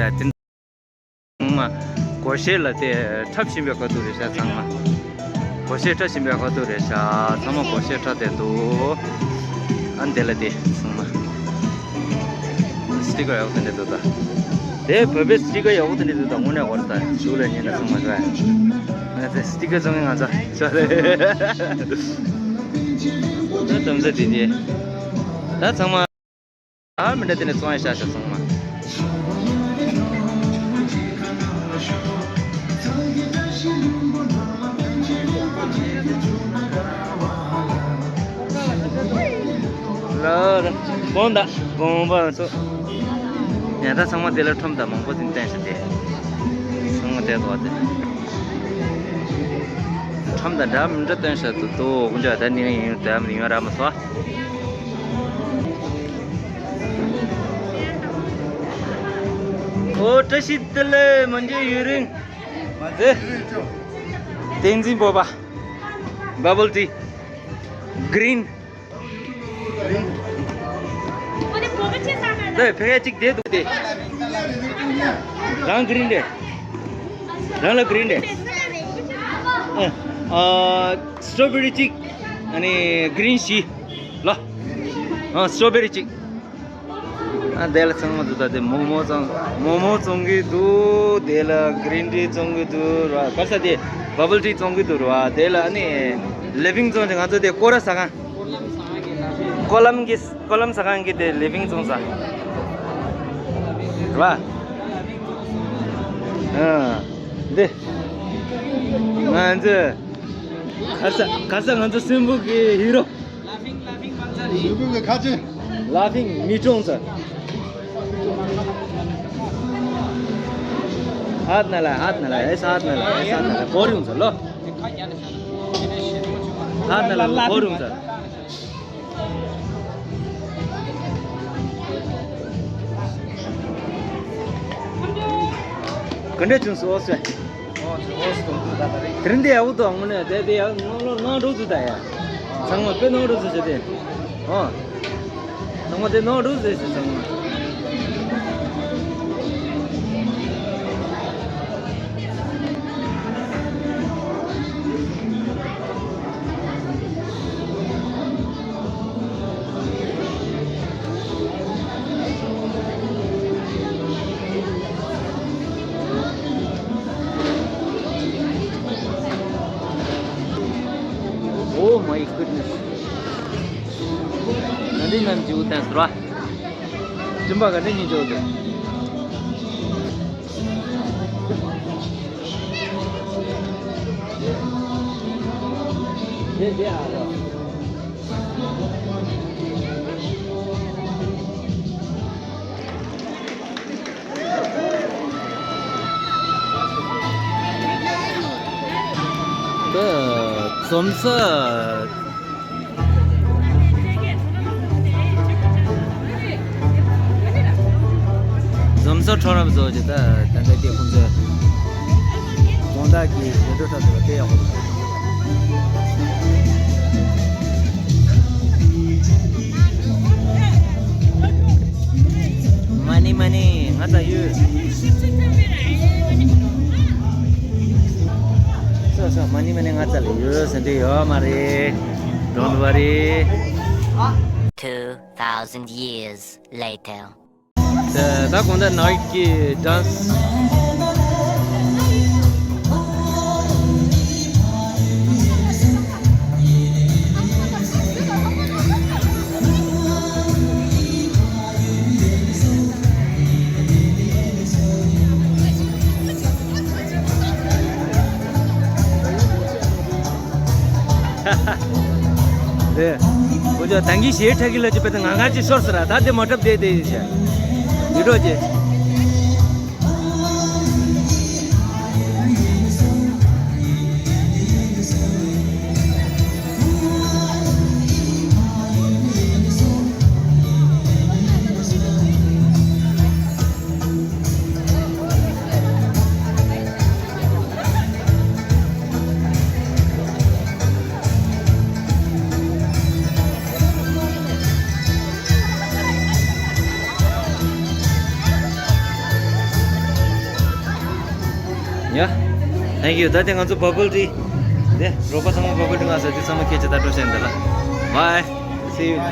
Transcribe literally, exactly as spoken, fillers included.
དེ་ཚང་མ་སྒོར་གཞས་ལ་དེ་འཁྲབ་བཞིན་པའི་ཁ་ཐུག་རེད་ཤག་ཚང་མ། སྒོར་གཞས་འཁྲབ་བཞིན་པའི་ཁ་ཐུག་རེད་ཤག་ཚང་མ་སྒོར་གཞས་འཁྲབ་བསྡད་འདུག་ཨ་ནི་དེ་ལ་དེ་ཚང་མ་སི་ཊི་ཀར་ཡག་པོ་དེ་འདྲ་འདུག་ད། དེ་བོད་པའི་སི་ཊི་ཀར་ཡག་པོ་དེ་འདྲ་འདུག་ད། དངོས་གནས་འོ་རེད་ད། གཞུག་ལ་ཉན་ན་ཚང་མ་ཤོག་ཨ། ང་ཚོས་སི་ཊི་ཀར་བཙོང་མཁན་ང་ཚོ་ཤོག་རེད། ད་དམ་ས་དེ་དེ་ད་ཚང་མ། ཨ་མི་འདྲ་དེ་ནས་བཙོང་ཡ་ཤ་ཤ་སོང་མ། ལ་ལ་དགོངས་དག་དགོངས་པ་ཚོ། ཡ་ད་ཚང་མ་དེ་ལ་ཁྲོམ་དང་མང་པོ་ཟིན་བསྟན་ཤ་དེ། ཚང་མ་དེ་དོ་དེ། ཁྲོམ་དང་འདྲ་མི་འདྲ་བསྟན་ཤ་དུ་དོ་དགོངས་ཅག་ད་ནི་ཡིན་ད་མི་ཡོང་ར་མ་སོ། ཨོ་བཀྲ་ཤིས་བདེ་ལེགས། མ་མཇལ་ཡུན་རིང་། མ་མཇལ་ཡུན་རིང་ཅོ། བསྟན་འཛིན་སྤོབས་པ། བ་བལ་ཏི། གི་རིན། ལས་ཕ་གི་གཅིག་བསྡད་འདུག་སྟེ། རང་གི་རིན་རེད། རང་ལ་གི་རིན་རེད། ཨ། སི་ཊོ་བེ་རི་གཅིག་ཨ་ནི་གི་རིན་བཞི། ལ། ཨ། སི་ཊོ་བེ་རི་གཅིག་ཨ་དེ་ལ་ཚང་མ་འདུག་ད། དེ་མོག་མོག་བཙོང་། མོག་མོག་བཙོང་གི་འདུག་དེ་ལ་གི་རིན་ཊི་བཙོང་གི་འདུག་ར། ག་ས་དེ་བ་བལ་ཊི་བཙོང་གི་འདུག་ར། དེ་ལ་ཨ་ནི་ལེ་བིང་བཙོང་ཅིག་ང་ཚོ་དེ་སྐོར་ར་ཟ་ཁང་། ཀོ་ལམ་གྱི་ཀོ་ལམ་ཟ་ཁང་གི་དེ་ལེ་བིང་བཙོང་ས། ར། ཨ། འདི། ང་ཚོ། ག་ས་ག་ས་ང་ཚོ་སྲིན་པོ་གི་ཧི་རོ། སྲིན་པོ་གི་ཁ་ཆེ། ལ་ཕིང་མི་གྲོངས་ཚར། ཧད་ན་ལ་ཧད་ན་ལ་ཨེ་ས་ཧད་ན་ལ་ཨེ་ས་ཧད་ན་ལ་གོ་རུང་ཚར་ལོ། ཧད་ན་ལ་གོ་རུང་ཚར། ག་འདྲ་བྱུང་སོང་ཟེར། དེ་རིང་འདི་ཡག་པོ་འདུག་དངོས་གནས་དེ་དེ་ཡག་ནང་ལོགས་ནང་འགྲོ་ཚུལ་ད་ཡ། ཚང་མ་དཔེ་ནང་འགྲོ་ཚུལ་བྱས་ཏེ། ཨོ། ཚང་མ་དེ་ནང་འགྲོ་ཟེར་ཟེར་ཚང་མ། Oh my goodness. ག་འདྲའི་ནམ་རྒྱུན་བསྟན་ཟེར་བ། སྤྲིན་པ་ག་འདྲའི་ཉིན་འཇོག་འདུག་དེ་དེ་ཨ་རོ། འཛོམས་ས། འཛོམས་ས་ཁྲོམ་ར་བཟོ་རྒྱུ་ད་ད་ལྟ་དེ་ཁོང་ཚོས་དགོང་དག་གི་བོད་ཕྲུག་ཁྲ་ཚོ་ལ་དཔེ་ཡག་པོ་འདུག་མ་ཎི་མ་ཎི་ང་ཚ་ཡོད། སོ་སོ་མ་ཎི་མ་ཎི་ང་ཚ་ལ་ཡོད་ཟེར་འདི་ཡོད་མ་རེད། Don't worry. Two thousand years later. ད་དགོང་དག་night གི་dance། དེ། འོ་ཅོ་ད་གིན་གཞས་འཁྲབ་ཀྱི་ལ་ཅི་པད་ང་ང་ཅི་ཤོར་ཟེར་ར་ད་དེ་མ་འཁྲབ་བསྡད་དེ་ཡིན་ཤག་ཡིད་འཕྲོག་ཅེ། Yeah, thank you. ད་དེ་ང་ཚོ་bubble tea དེ་རོགས་པ་ཚང་མ་bubble tea མངགས་ཟེར། དེ་ཚང་མ་ཁྱེད་ཀྱི་ད་སྤྲོ་བཤད་འདི་ལ། Bye, see you.